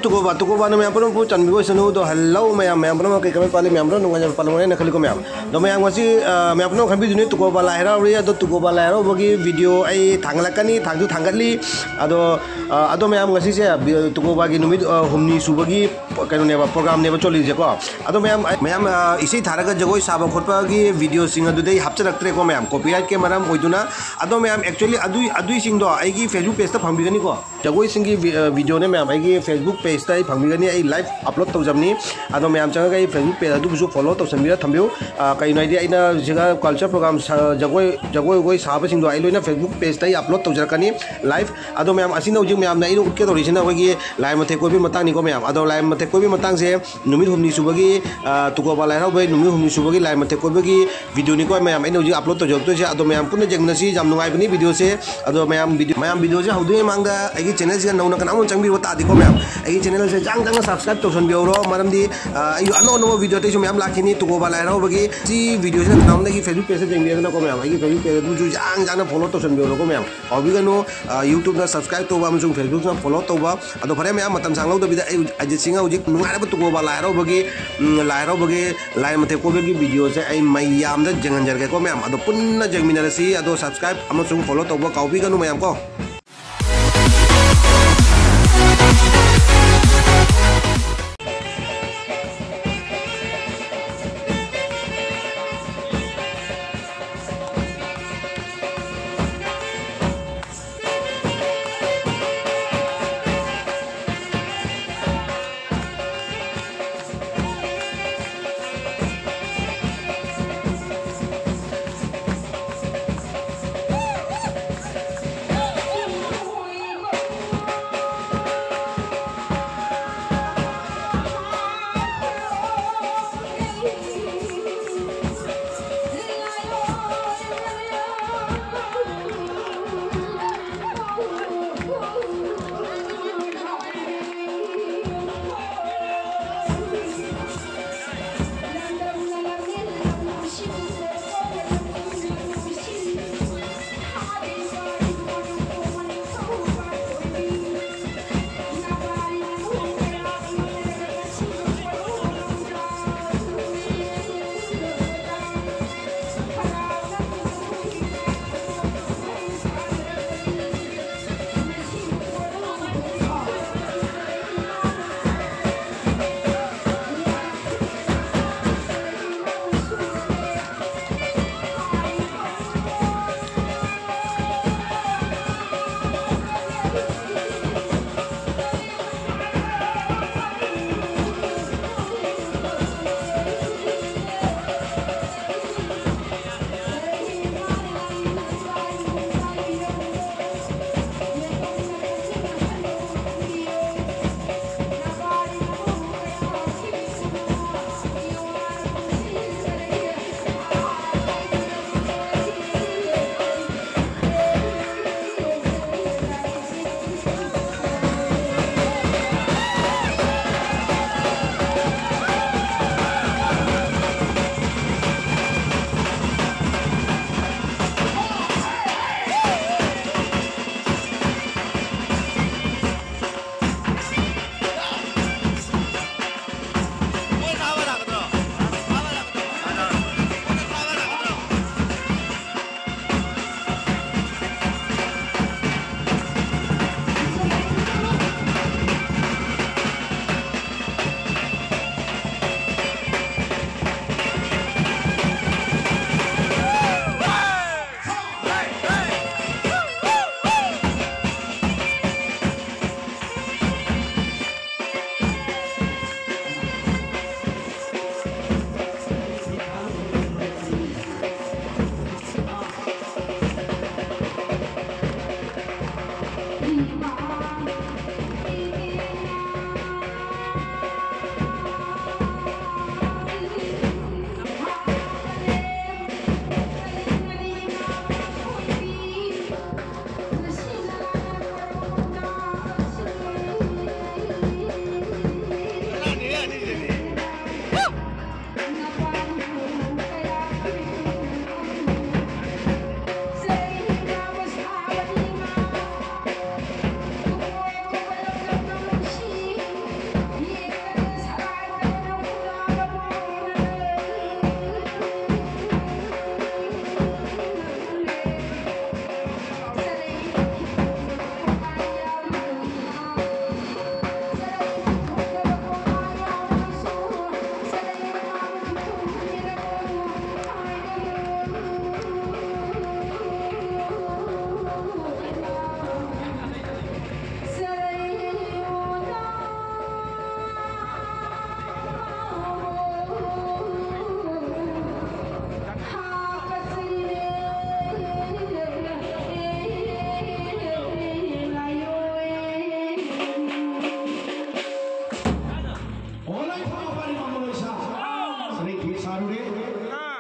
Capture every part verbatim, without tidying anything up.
ꯇꯨꯀꯣꯕꯥ, ꯇꯨꯀꯣꯕꯥꯅ ꯃꯌꯥꯝ ꯄꯨꯝꯅꯃꯛꯄꯨ ꯆꯥꯟꯕꯤꯕ ꯑꯣꯏꯁꯅꯨ꯫ ꯑꯗꯣ hello ꯃꯌꯥꯝ, ꯃꯌꯥꯝ ꯄꯨꯝꯅꯃꯛ ꯀꯩ ꯀꯃꯥꯏ ꯄꯥꯜꯂꯤ? ꯃꯌꯥꯝ ꯄꯨꯝꯅꯃꯛ ꯅꯨꯡꯉꯥꯏꯅ ꯄꯥꯜꯂꯝꯒꯅꯤ ꯍꯥꯏꯅ ꯈꯜꯂꯤꯀꯣ ꯃꯌꯥꯝ꯫ ꯑꯗꯣ ꯃꯌꯥꯝ ꯉꯁꯤ, ꯑ, ꯃꯌꯥꯝ ꯄꯨꯝꯅꯃꯛ ꯈꯟꯕꯤꯗꯨꯅꯤ ꯇꯨꯀꯣꯕꯥ ꯂꯥꯏ ꯍꯔꯥꯎꯔꯤ꯫ ꯑꯗꯣ ꯇꯨꯀꯣꯕꯥ ꯂꯥꯏ ꯍꯔꯥꯎꯕꯒꯤ video ꯑꯩ ꯊꯥꯡꯒꯠꯂꯛꯀꯅꯤ, ꯊꯥꯡꯁꯨ ꯊꯥꯡꯒꯠꯂꯤ꯫ ꯑꯗꯣ, ꯑ, ꯑꯗꯣ ꯃꯌꯥꯝ ꯉꯁꯤꯁꯦ ꯕꯤ-, ꯇꯨꯀꯣꯕꯥꯒꯤ ꯅꯨꯃꯤꯠ, ꯑ, ꯍꯨꯝꯅꯤ ꯁꯨꯕꯒꯤ ꯀꯩꯅꯣꯅꯦꯕ, programꯅꯦꯕ ꯆꯣꯜꯂꯤꯁꯦꯀꯣ꯫ ꯑꯗꯣ ꯃꯌꯥꯝ, ꯃꯌꯥꯝ, ꯑ, ꯏꯁꯩ ꯊꯥꯔꯒ ꯖꯒꯣꯏ ꯁꯥꯕ ꯈꯣꯠꯄꯒꯤ videoꯁꯤꯡ ꯑꯗꯨꯗꯤ ꯑꯩ ꯍꯥꯞꯆꯔꯛꯇ꯭ꯔꯦꯀꯣ ꯃꯌꯥꯝ, copyrightꯀꯤ ꯃꯔꯝ ꯑꯣꯏꯗꯨꯅ꯫ ꯑꯗꯣ ꯃꯌꯥꯝ actually ꯑꯗꯨꯏ, ꯑꯗꯨꯏꯁꯤꯡꯗꯣ ꯑꯩꯒꯤ Facebook pageꯇ ꯐꯪꯕꯤꯒꯅꯤꯀꯣ꯫ ꯖꯒꯣꯏꯁꯤꯡꯒꯤ ꯚꯤ-, ꯑ, videoꯅꯦ ꯃꯌꯥꯝ, ꯑꯩꯒꯤ Facebook pageꯇ ꯑꯩ ꯐꯪꯕꯤꯒꯅꯤ, ꯑꯩ live upload ꯇꯧꯖꯕꯅꯤ꯫ ꯑꯗꯣ ꯃꯌꯥꯝ ꯆꯪꯉꯒ ꯑꯩ Facebook page ꯑꯗꯨꯕꯨꯁꯨ follow ꯇꯧꯁꯟꯕꯤꯔ ꯊꯝꯕꯤꯌꯨ꯫ ꯑ, ꯀꯩꯅꯣ ꯍꯥꯏꯗꯤ ꯑꯩꯅ ꯁꯤꯒ culture program ꯁꯥ-, ꯖꯒꯣꯏ, ꯖꯒꯣꯏ ꯋꯥꯒꯣꯏ ꯁꯥꯕꯁꯤꯡꯗꯣ ꯑꯩ ꯂꯣꯏꯅ Facebook pageꯇ ꯑꯩ upload ꯇꯧꯖꯔꯛꯀꯅꯤ live꯫ ꯑꯗꯣ ꯃꯌꯥꯝ ꯑꯁꯤꯅ ꯍꯧꯖꯤꯛ ꯃꯌꯥꯝꯅ ꯑꯩꯅ ꯎꯠꯀꯦ ꯇꯧꯔꯤꯁꯤꯅ ꯑꯩꯈꯣꯏꯒꯤ ꯂꯥꯏ ꯃꯊꯦꯛ ꯀꯣꯏꯕꯒꯤ ꯃꯇꯥꯡꯅꯤꯀꯣ ꯃꯌꯥꯝ꯫ ꯑꯗꯣ ꯂꯥꯏ ꯃꯊꯦꯛ ꯀꯣꯏꯕꯒꯤ ꯃꯇꯥꯡꯁꯦ ꯅꯨꯃꯤꯠ ꯍꯨꯝꯅꯤ ꯁꯨꯕꯒꯤ, ꯑ, ꯇꯨꯀꯣꯕꯥ ꯂꯥꯏ ꯍꯔꯥꯎꯕꯩ ꯅꯨꯃꯤꯠ ꯍꯨꯝꯅꯤ ꯁꯨꯕꯒꯤ ꯂꯥꯏ ꯃꯊꯦꯛ ꯀꯣꯏꯕꯒꯤ videoꯅꯤꯀꯣ ꯃꯌꯥꯝ ꯑꯩꯅ ꯍꯧꯖꯤꯛ upload ꯇꯧꯖꯔꯛꯇꯣꯏꯁꯦ꯫ ꯑꯗꯣ ꯃꯌꯥꯝ ꯄꯨꯟꯅ ꯌꯦꯡꯃꯤꯟꯅꯁꯤ, ꯌꯥꯝ ꯅꯨꯡꯉꯥꯏꯕꯅꯤ videoꯁꯦ꯫ ꯑꯗꯣ ꯃꯌꯥꯝ video, ꯃꯌꯥꯝ videoꯁꯦ ꯍꯧꯗ꯭ꯔꯤꯉꯩ ꯃꯃꯥꯡꯗ ꯑꯩꯒꯤ channelꯁꯤꯒ ꯅꯧꯅ ꯀꯅꯥꯝ ꯆꯪꯕꯤꯔꯕ ꯇꯥꯔꯗꯤꯀꯣ ꯃꯌꯥꯝ, ꯑꯩꯒꯤ channelꯁꯦ ꯌꯥꯡ ꯌꯥꯡꯅ subscribe ꯇꯧꯁꯟꯕꯤꯍꯧꯔꯣ꯫ ꯃꯔꯝꯗꯤ, ꯑ, ꯑꯩꯁꯨ ꯑꯅꯧ ꯑꯅꯧꯕ video ꯑꯇꯩꯁꯨ ꯃꯌꯥꯝ ꯂꯥꯛꯈꯤꯅꯤ꯫ ꯇꯨꯀꯣꯕꯥ ꯂꯥꯏ ꯍꯔꯥꯎꯕꯒꯤ ꯁꯤ videoꯁꯤꯅ ꯀꯅꯥꯝꯗꯒꯤ Facebook pageꯇ ꯌꯦꯡꯕꯤꯔꯒꯅꯀꯣ ꯃꯌꯥꯝ, ꯑꯩꯒꯤ Facebook page ꯑꯗꯨꯁꯨ ꯌꯥꯡ ꯌꯥꯡꯅ follow ꯇꯧꯁꯟꯕꯤꯍꯧꯔꯣꯀꯣ ꯃꯌꯥꯝ꯫ ꯀꯥꯎꯕꯤꯒꯅꯨ, ꯑ, YouTubeꯅ subscribe ꯇꯧꯕ ꯑꯃꯁꯨꯡ Facebookꯅ follow ꯇꯧꯕ꯫ ꯑꯗꯣ ꯐꯔꯦ ꯃꯌꯥꯝ, ꯃꯇꯝ ꯁꯥꯡꯂꯧꯗꯕꯤꯗ ꯑꯩ ꯑꯖꯤꯠ ꯁꯤꯡꯍ ꯍꯧꯖꯤꯛ ꯅꯨꯡꯉꯥꯏꯔꯕ ꯇꯨꯀꯣꯕꯥ ꯂꯥꯏ ꯍꯔꯥꯎꯕꯒꯤ, ꯎꯝ, ꯂꯥꯏ ꯍꯔꯥꯎꯕꯒꯤ ꯂꯥꯏ ꯃꯊꯦꯛ ꯀꯣꯏꯕꯒꯤ videoꯁꯦ ꯑꯩ ꯃꯌꯥꯝꯗ ꯌꯦꯡꯍꯟꯖꯔꯒꯦꯀꯣ ꯃꯌꯥꯝ꯫ ꯑꯗꯣ ꯄꯨꯟꯅ ꯌꯦꯡꯃꯤꯟꯅꯔꯁꯤ꯫ ꯑꯗꯣ subscribe ꯑꯃꯁꯨꯡ follow ꯇꯧꯕ ꯀꯥꯎꯕꯤꯒꯅꯨ ꯃꯌꯥꯝ ꯀꯣ꯫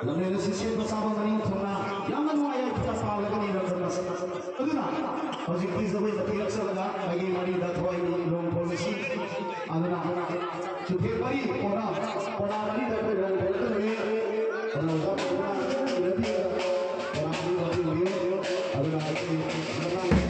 ꯂꯝꯖꯦꯜ ꯑꯁꯤ ꯁꯦꯝꯕ ꯁꯥꯕ ꯃꯅꯤꯡ ꯊꯨꯡꯅ ꯌꯥꯝꯅ ꯅꯨꯡꯉꯥꯏ ꯌꯥꯏꯐꯅ ꯄꯥꯜꯂꯒꯅꯤ ꯂꯝꯗꯝ ꯑꯁꯤ꯫ ꯑꯗꯨꯅ ꯍꯧꯖꯤꯛꯇꯤ ꯖꯒꯣꯏ ꯃꯇꯦꯛ ꯆꯠꯂꯒ ꯑꯩꯒꯤ ꯃꯔꯤꯗ ꯊꯋꯥꯏ ꯂꯣꯡ ꯐꯣꯡꯂꯁꯤ꯫ ꯑꯗꯨꯅ ꯆꯨꯊꯦꯛ ꯃꯔꯤ ꯄꯣꯅꯥ ꯄꯣꯅꯥ ꯃꯔꯤꯗ ꯑꯩꯈꯣꯏ ꯂꯣꯡ ꯐꯣꯡꯒꯗꯕꯅꯤ꯫ ꯑꯗꯨꯅ ꯑꯣꯖꯥ ꯄꯣꯅꯥ ꯃꯔꯤꯗ ꯄꯣꯅꯥ ꯃꯔꯤ ꯂꯧꯕꯤꯌꯨ꯫ ꯑꯗꯨꯅ ꯑꯩꯈꯣꯏ ꯃꯇꯥꯡ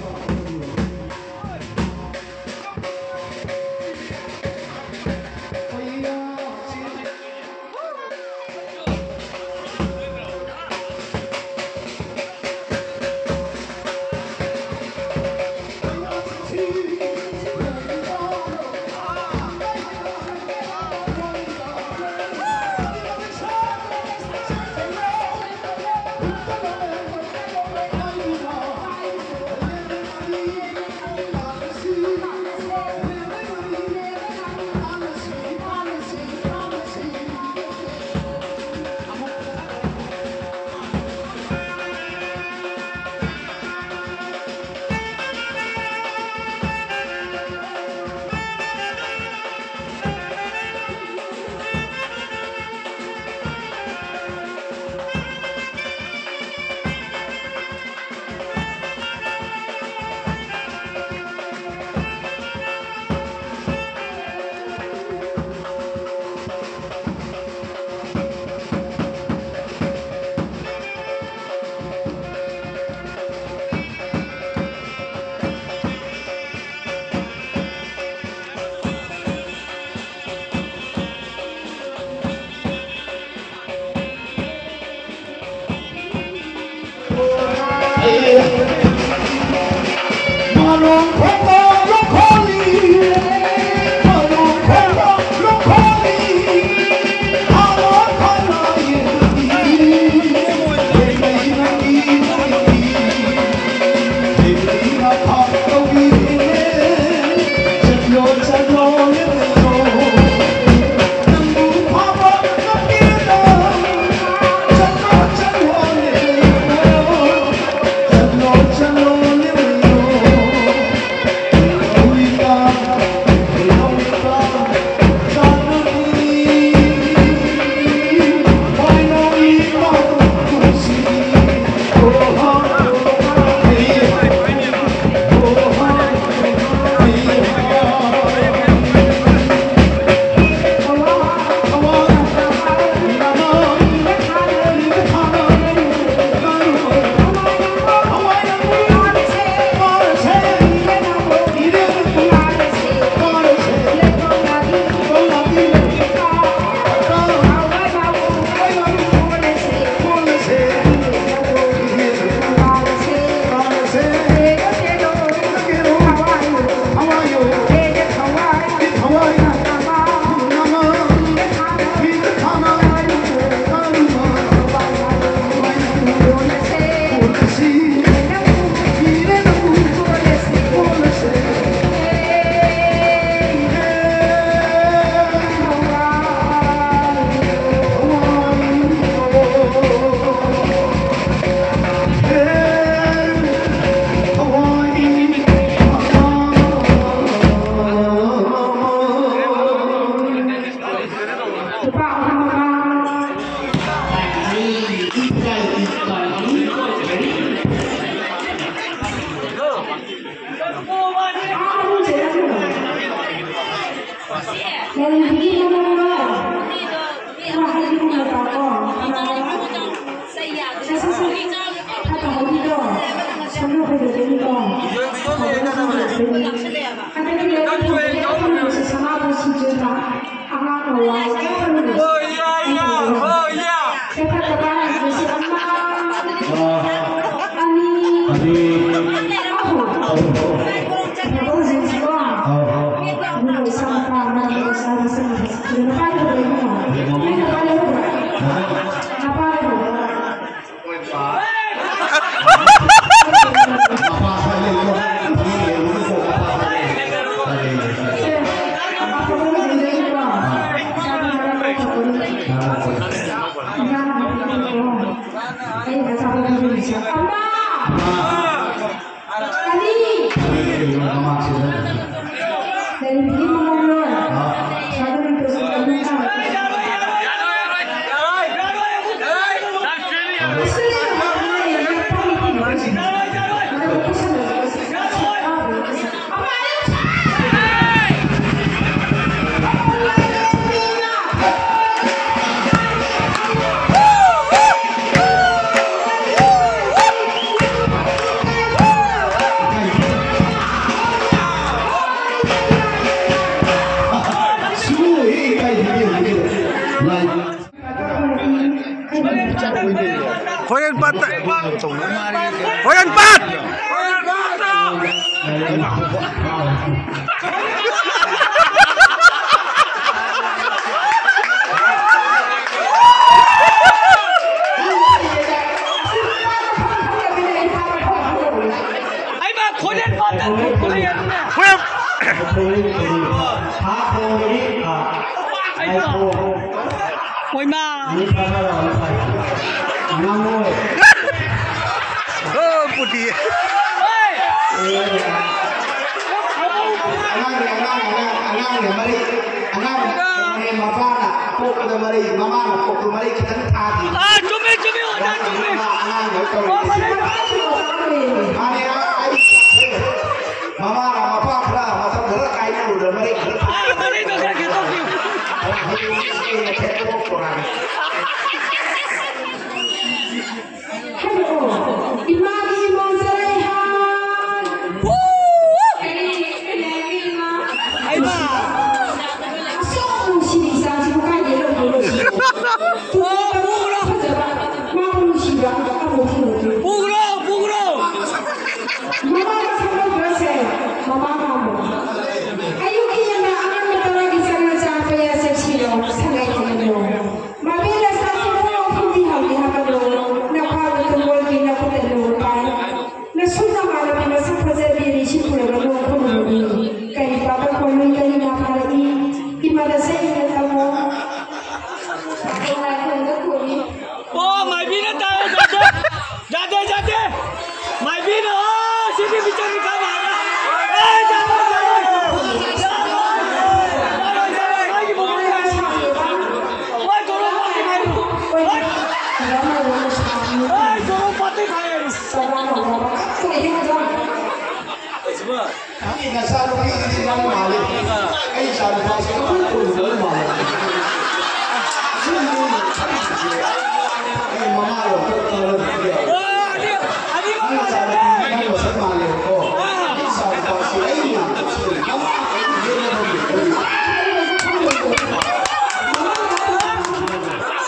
ꯑꯃ, ꯑꯅꯤ, ꯂꯩꯔꯤꯕꯒꯤ ꯃꯃꯜꯂꯣꯟ ꯁꯥꯒꯩ ꯅꯤꯡꯊꯧꯁꯤꯡ ꯑꯗꯨ ꯊꯥꯡꯒꯠꯄ꯫ ꯈꯣꯏꯔꯦꯟ ꯄꯥꯠꯇ꯫ ꯈꯣꯏꯔꯦꯟ ꯄꯥꯠ! ꯑꯩꯃ ꯈꯣꯏꯔꯦꯟ ꯄꯥꯠꯇ ꯈꯣꯏꯔꯦꯟ꯫ ꯈꯣꯏꯔꯦꯟ꯫ ꯍꯥ, ꯍꯣꯡꯕꯒꯤ, ꯑ, ꯑꯩꯃ꯫ ꯑꯣꯏꯃꯥ! ꯑꯣ, ꯄꯨꯇꯤ꯫ ꯑꯉꯥꯡꯅꯦ, ꯑꯉꯥꯡ, ꯑꯉꯥꯡ, ꯑꯉꯥꯡꯅꯦ, ꯃꯔꯩ, ꯑꯉꯥꯡꯅꯦ, ꯃꯄꯥꯅ ꯄꯣꯛꯄꯗ ꯃꯔꯩ, ꯃꯃꯥꯅ ꯄꯣꯛꯄ ꯃꯔꯩ ꯈꯤꯇꯪ ꯊꯥꯗꯦ꯫ ꯑꯥ, ꯆꯨꯝꯃꯦ, ꯆꯨꯝꯃꯦ, ꯑꯣꯖꯥ, ꯆꯨꯝꯃꯦ꯫ ꯃꯥ ꯑꯉꯥꯡꯅꯦ ꯇꯧꯔꯤꯁꯦ꯫ ꯃꯥꯅꯦ, ꯑꯉꯥꯡ ꯑꯩ ꯃꯃꯥꯅ ꯃꯄꯥ ꯈꯔ ꯃꯇꯝ ꯈꯔ ꯀꯥꯏꯅꯔꯨꯔ ꯃꯔꯩ ꯈꯔ ꯊꯥ-, ꯑꯥ, ꯃꯔꯩꯗꯣ ꯈꯔ ꯈꯦꯠꯇꯣꯛꯄꯤꯌꯨ꯫ ꯍꯜꯂꯣ, ꯏꯃꯥꯒꯤ ꯏꯃꯣꯟ ꯆꯔꯩꯍꯥꯟ꯫ ꯀꯔꯤ, ꯀꯔꯤ ꯍꯥꯏꯒꯦ, ꯏꯃꯥ? ꯍꯩꯃꯥ! ꯑꯁꯨꯛ ꯅꯨꯡꯁꯤꯕ ꯏꯆꯥꯁꯤꯕꯨ ꯀꯥꯏꯗꯩ ꯂꯧꯗꯣꯏꯅꯣ ꯁꯤꯕꯣ? ꯄꯨꯔꯛꯑꯣ, ꯄꯨꯔꯛꯑꯣ꯫ ꯐꯖꯕ, ꯃꯥꯕꯨ ꯅꯨꯡꯁꯤꯕ ꯑꯃꯨꯛ ꯊꯦꯡꯅꯗ꯭ꯔꯤ꯫ ꯄꯨꯈ꯭ꯔꯣ, ꯄꯨꯈ꯭ꯔꯣ꯫ ꯃꯃꯥ ꯃꯁꯛ ꯈꯪꯗ꯭ꯔꯁꯦ, ꯃꯃꯥ ꯃꯥꯟꯕ꯫ ꯑꯌꯨꯛꯀꯤ ꯌꯦꯟꯗ ꯑꯉꯟꯕ ꯇꯔꯥꯒꯤ ꯆꯪꯅ ꯆꯥ ꯄꯦꯌꯥ ꯁꯦꯛꯁꯤꯔꯣ, ꯁꯉꯥꯏ ꯊꯦꯡꯅꯔꯣ꯫ ꯃꯕꯦ ꯂꯁꯥꯁꯦ ꯄꯨꯡ ꯑꯍꯨꯝꯗꯤ ꯍꯧꯒꯦ ꯍꯥꯏꯕꯗꯣ, ꯅꯈ꯭ꯋꯥꯡꯗ ꯇꯨꯝꯕꯣꯏꯒꯤ ꯅꯈꯨꯠꯇ ꯂꯨ ꯄꯥꯏ꯫ ꯅꯁꯨ ꯅꯃꯥꯟꯅꯕꯤ ꯃꯁꯛ ꯐꯖꯕꯤ ꯔꯤꯁꯤ ꯄꯨꯔꯒ ꯅꯣꯡ ꯈꯨꯝꯂꯕꯤ꯫ ꯀꯔꯤ ꯄꯥꯕ ꯈꯣꯠꯂꯨꯏ, ꯀꯔꯤ ꯉꯥ ꯐꯥꯔꯛꯏ? ꯏꯃꯥꯗ ꯁꯛ ꯏꯟꯅ ꯇꯝꯃꯣ꯫ ꯂꯥꯏꯈꯣꯡꯗ ꯈꯨꯔꯤ꯫ ꯑꯣ, ꯃꯥꯏꯕꯤꯅ ꯇꯥꯔꯦ, ꯗꯣꯛꯇꯔ꯫ ꯌꯥꯗꯦ, ꯌꯥꯗꯦ! ꯃꯥꯏꯕꯤꯅ, ꯑꯥ, ꯁꯤꯒꯤ ꯄꯤꯛꯆꯔ ꯃꯤꯈꯥ ꯃꯥꯜꯂꯦ! ꯑꯦ, ꯌꯥꯔꯣꯏ, ꯌꯥꯔꯣꯏ! ꯌꯥꯔꯣꯏ, ꯌꯥꯔꯣꯏ! ꯃꯥꯒꯤ ꯃꯃꯥꯡꯗ ꯃꯥꯏ ꯇꯣꯔꯣ ꯄꯥꯇꯤ ꯈꯥꯏꯔꯨ! ꯃꯥꯏ ꯇꯣꯔꯣ ꯄꯥꯇꯤ ꯈꯥꯏꯔꯨ! ꯑꯩ ꯅꯆꯥꯅꯨꯄꯤꯗꯨꯗꯤ ꯅꯪ ꯃꯥꯜꯂꯤ꯫ ꯑꯩ ꯏꯆꯥꯅꯨꯄꯥꯁꯦ ꯀꯃꯥꯏꯅ ꯇꯧꯔꯤꯅꯣ ꯃꯥꯜꯂꯤ꯫ ꯑꯩ ꯃꯃꯥ ꯂꯧꯊꯣꯛꯇꯅ ꯅꯪ ꯏꯆꯥꯅꯨꯄꯤꯗꯤ ꯅꯪ ꯃꯁꯛ ꯃꯥꯜꯂꯦꯕꯀꯣ꯫ ꯑꯩ ꯏꯆꯥꯅꯨꯄꯥꯁꯦ ꯑꯩ ꯃꯥꯜꯂꯤ꯫ ꯃꯃꯥ ꯑꯩ ꯌꯦꯠꯅꯕ ꯂꯩꯇꯦ꯫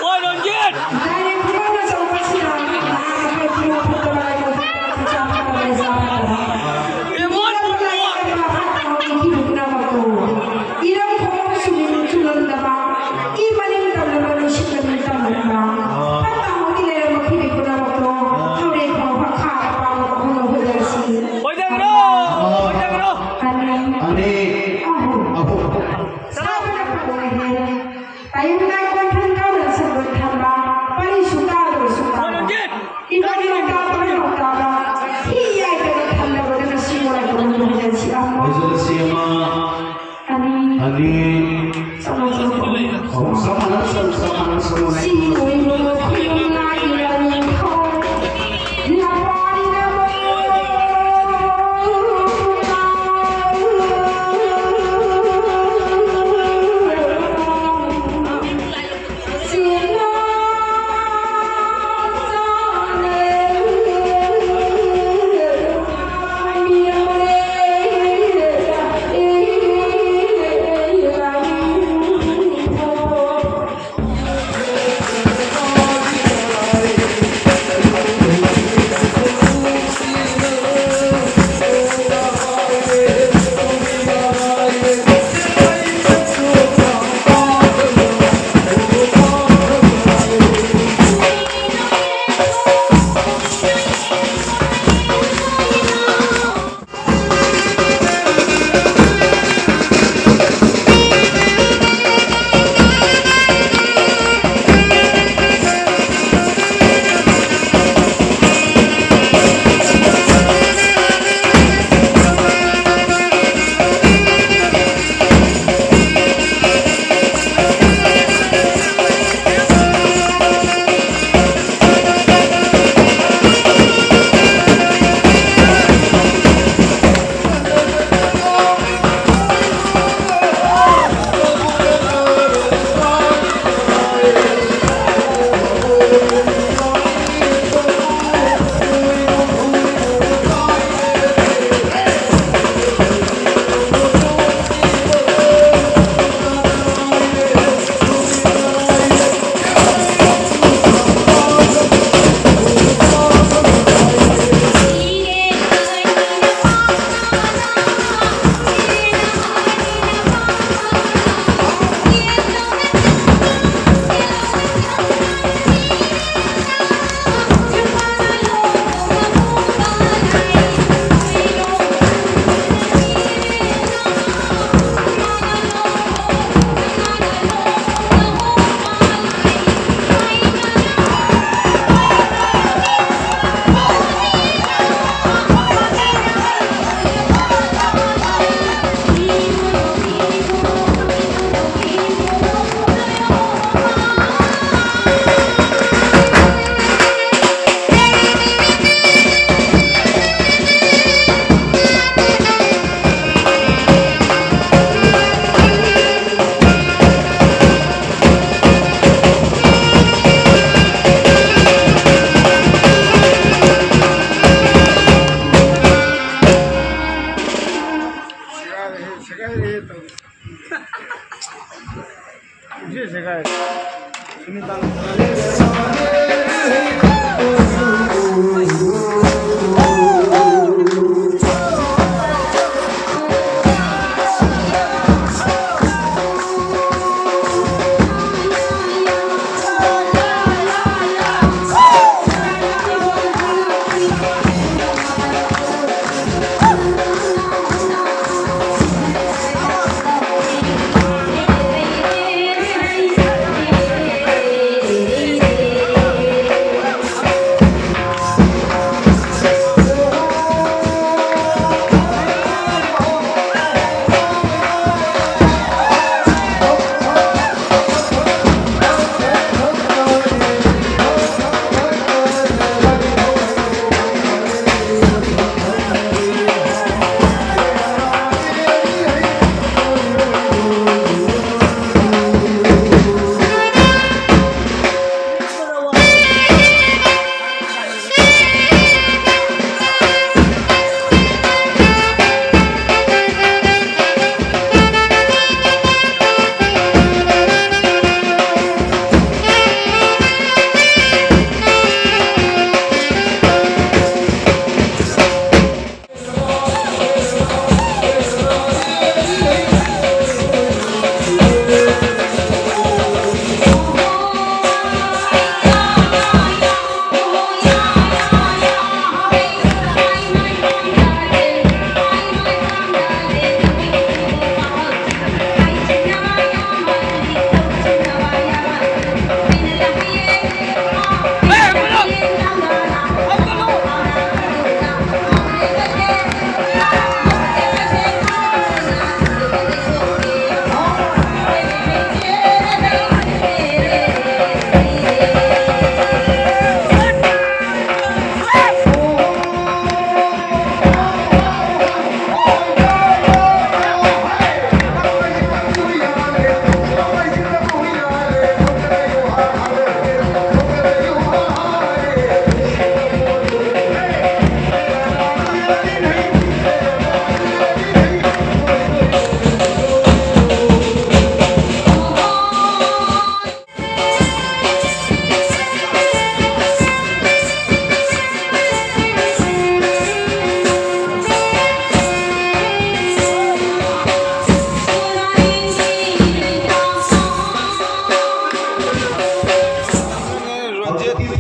ꯍꯣꯏ, ꯔꯣꯟꯖꯤꯠ! ꯏꯔꯝ ꯈꯣꯡ ꯁꯨꯝ ꯆꯨꯝꯂꯝꯗꯕ, ꯏ ꯃꯅꯤꯡ ꯇꯝꯂꯕ, ꯅꯨꯡꯁꯤꯠ ꯃꯅꯤꯡ ꯇꯝꯂꯝꯕ,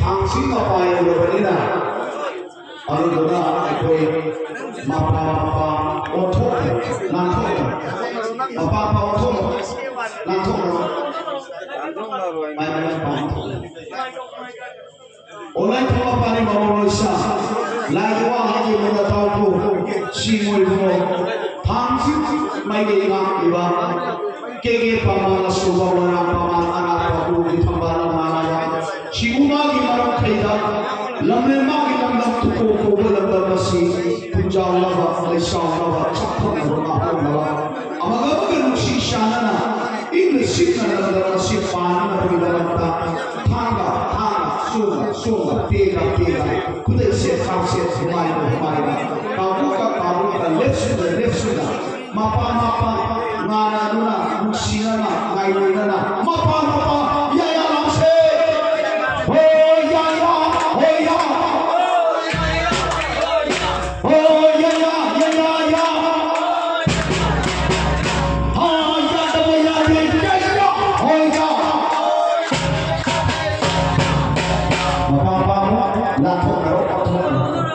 ꯊꯥꯡꯁꯤ ꯃꯄꯥ ꯌꯧꯔꯕꯅꯤꯅ, ꯑꯗꯨꯗꯨꯅ ꯑꯩꯈꯣꯏ ꯃꯄꯥ ꯃꯄꯥ ꯑꯣꯟꯊꯣꯛꯅ ꯅꯥꯟꯊꯣꯛꯅ, ꯃꯄꯥ ꯃꯄꯥ ꯑꯣꯟꯊꯣꯛꯅ ꯅꯥꯟꯊꯣꯛꯅ, ꯃꯥꯏ ꯃꯥꯏ ꯃꯄꯥ ꯑꯣꯟꯊꯣꯛꯅ꯫ ꯑꯣꯟꯂꯥꯏꯟ ꯊꯕꯛ ꯄꯥꯔꯤ ꯃꯃꯥ ꯂꯣꯏꯁꯥ, ꯂꯥꯏꯒꯤ ꯋꯥ ꯍꯥꯏꯒꯤ ꯃꯨꯟꯅ ꯇꯥꯎꯀꯨ, ꯁꯤ ꯃꯣꯏꯕꯨ ꯊꯥꯡꯁꯤ ꯃꯥꯏꯀꯩ ꯉꯥꯛꯂꯤꯕ ꯀꯦꯒꯦ ꯄꯥꯃꯥꯅ ꯁꯨꯕ ꯃꯣꯏꯔꯥꯡ ꯄꯥꯃꯥ ꯑꯔꯥꯞꯄ ꯎꯒꯤ ꯊꯝꯕꯥꯜ ꯑꯃ ꯂꯥꯏ꯫ ꯁꯤꯕꯨ ꯃꯥꯒꯤ ꯃꯔꯝꯈꯩꯗ ꯂꯝꯂꯦꯟ ꯃꯥꯒꯤ ꯂꯝꯗꯝ ꯇꯨꯀꯣ ꯀꯧꯕ ꯂꯝꯗꯝ ꯑꯁꯤ ꯈꯨꯟꯖꯥꯎꯅꯕ, ꯂꯩꯁꯥꯎꯅꯕ, ꯆꯥꯎꯊꯣꯛꯅꯕ, ꯉꯥꯛꯊꯣꯛꯅꯕ, ꯑꯃꯒ ꯑꯃꯒ ꯅꯨꯡꯁꯤ ꯆꯥꯟꯅꯅ ꯏꯪꯅ ꯆꯤꯛꯅ ꯂꯝꯗꯝ ꯑꯁꯤ ꯄꯥꯟꯅꯅꯕꯒꯤꯗꯃꯛꯇ ꯊꯥꯡꯒ ꯊꯥꯡꯒ, ꯁꯣꯝꯒ ꯁꯣꯝꯒ, ꯄꯦꯒ ꯄꯦꯒ, ꯈꯨꯗꯩꯁꯦ ꯈꯥꯎꯁꯦ ꯍꯨꯃꯥꯏꯒ ꯍꯨꯃꯥꯏꯒ, ꯀꯥꯡꯕꯨꯒ ꯀꯥꯡꯕꯨꯒ, ꯂꯦꯞꯁꯨꯗ ꯂꯦꯞꯁꯨꯗ, ꯃꯄꯥ ꯃꯄꯥ ꯉꯥꯅꯗꯨꯅ, ꯅꯨꯡꯁꯤꯅꯅ, ꯉꯥꯏꯔꯣꯏꯅꯅ, ꯃꯄꯥ ꯃꯄꯥ ꯌꯥꯌꯥ ꯂꯥꯎꯁꯦ꯫ ꯍꯣꯏ ꯌꯥꯌꯥ, ꯍꯣꯏ ꯌꯥ꯫ ꯍꯣꯏ ꯌꯥꯌꯥ, ꯌꯥꯌꯥ, ꯌꯥ꯫ ꯍꯥ, ꯌꯥꯗꯕ ꯌꯥꯗꯦ, ꯌꯥꯌꯥ, ꯍꯣꯏ ꯌꯥ꯫ ꯃꯄꯥ ꯃꯄꯥ ꯂꯥꯟꯊꯣꯛꯅꯔꯣ, ꯂꯥꯟꯊꯣꯛꯅꯔꯣ꯫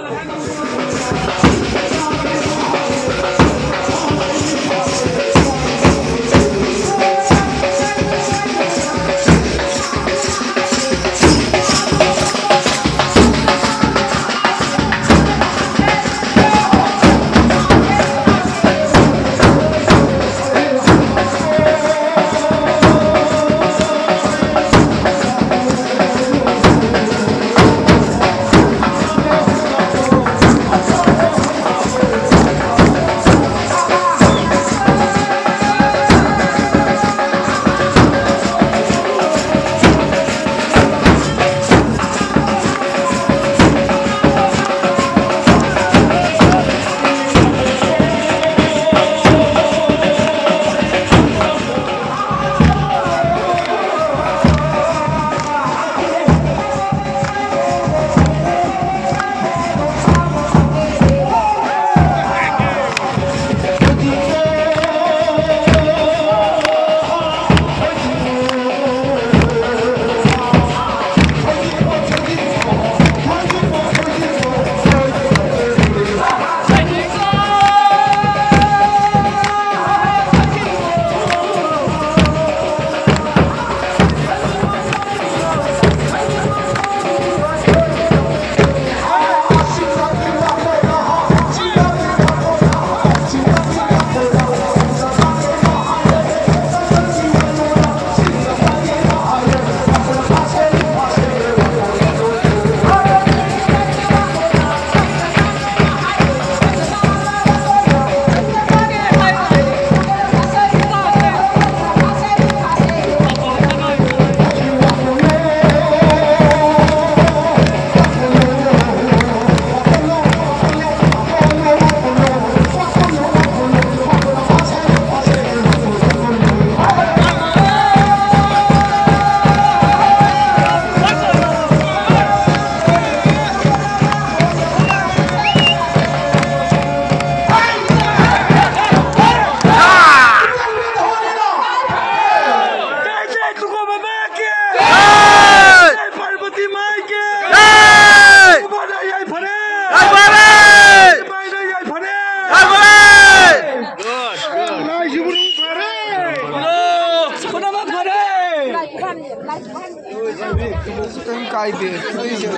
ꯀꯥꯏꯗꯦ꯫ ꯑꯩꯁꯦ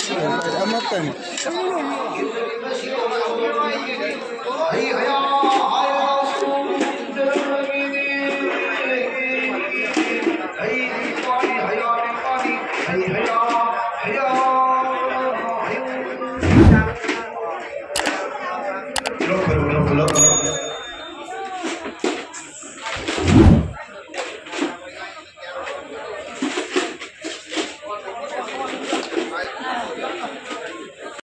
ꯑꯃꯠꯇꯅꯤ꯫